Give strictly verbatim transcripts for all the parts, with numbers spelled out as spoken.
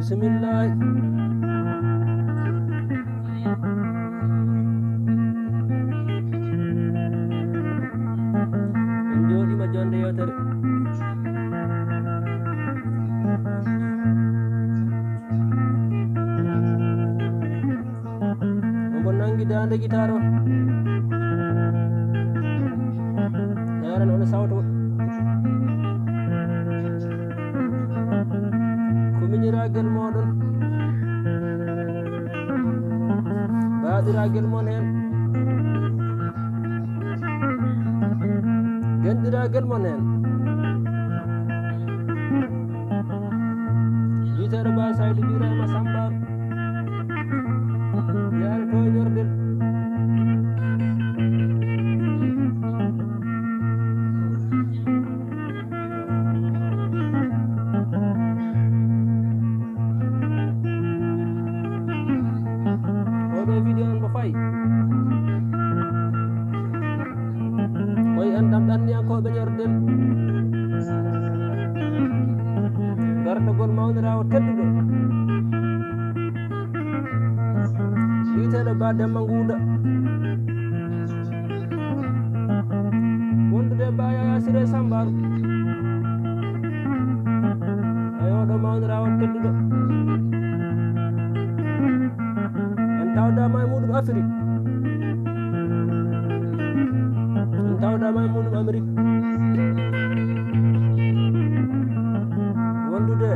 Bismillah. En jooɗiima jonnde yeewtere. Omo nanngi daande gitaar o. Heeran oɗo sawto. Ko miñiraagel mooɗon. Baaɗiraagel mon heen. Denɗiraagel mon heen. Biyeteeɗo Ba Saydu Ibrahima Samba. Yaare to e ñorɗel. Oɗo vidéo on mbo fayi. Koye enɗam ɗanniyankooɓe ñorɗel. Garɗagol mawniraawo tedduɗo. Wiyeteeɗo Ba Demba Nguuda. Wondude Ba Yaya Siré Sambaru. Ayo, ɗo mawniraawo tedduɗo. En tawdaama e muɗum Afrik. En tawdaama e muɗum Amerik. Wondude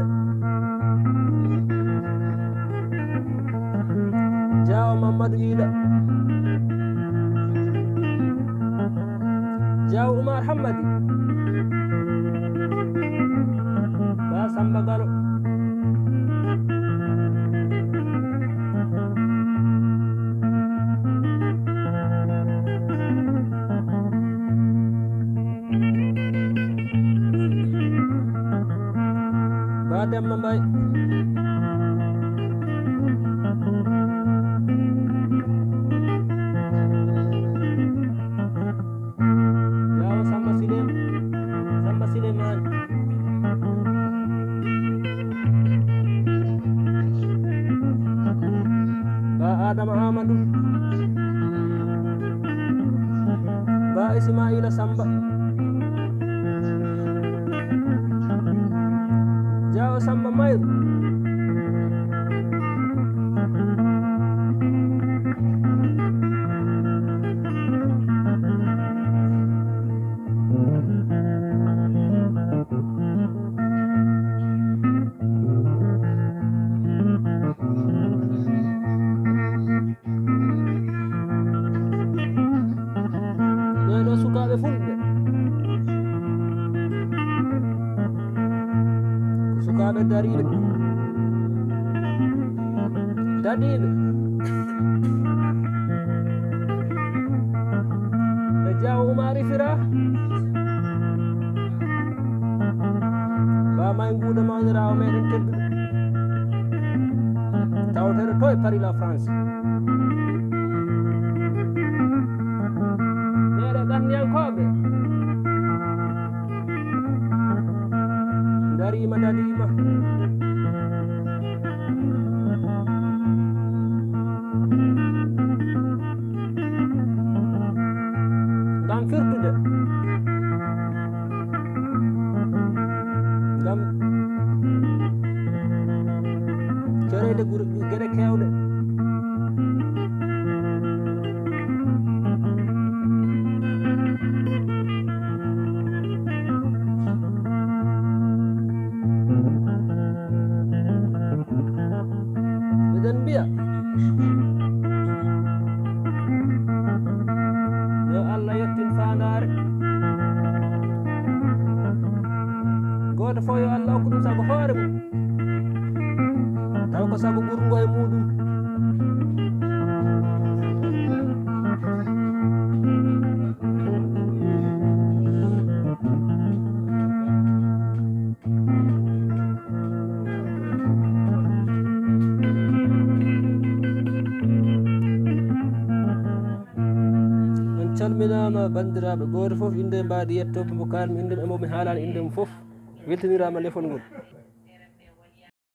Jaawo Mamadou Ila. Jaawo Oumar Hammadi. Ba Samba Galo. Ba Demba Mbaye. Jaawo Samba Silem, Samba Silemani. Ba Adama Amadou. Ba Ismaila Samba. Jaawo Samba Mayru. Ɓeeɗo sukaaɓe fulɓe. Ko sukaaɓe dariiɓe. Dadiiɓe. Ɓe Jaawo Umaari Fira. Ba May Nguuda mawniraawo meɗen tedduɗo. Tawteeɗo to e Paris, la France. Ɓeeɗo ɗanniyankooɓe. Dariima, dadiima. Ngam firtude. Ngam cereede gure, geɗe keewɗe. Miɗen mbiya, yo Allah yettin faandaare. Gooto fof yo Allah okku ɗum sago hoore mum. Taw ko sago ɓurngo e muɗum. On calminaama, banndiraaɓe, gooto fof innde mbaadi yetto mo kaalmi innde, e mo mi haalaani innde mum fof. Weltiniraama lefol ngol.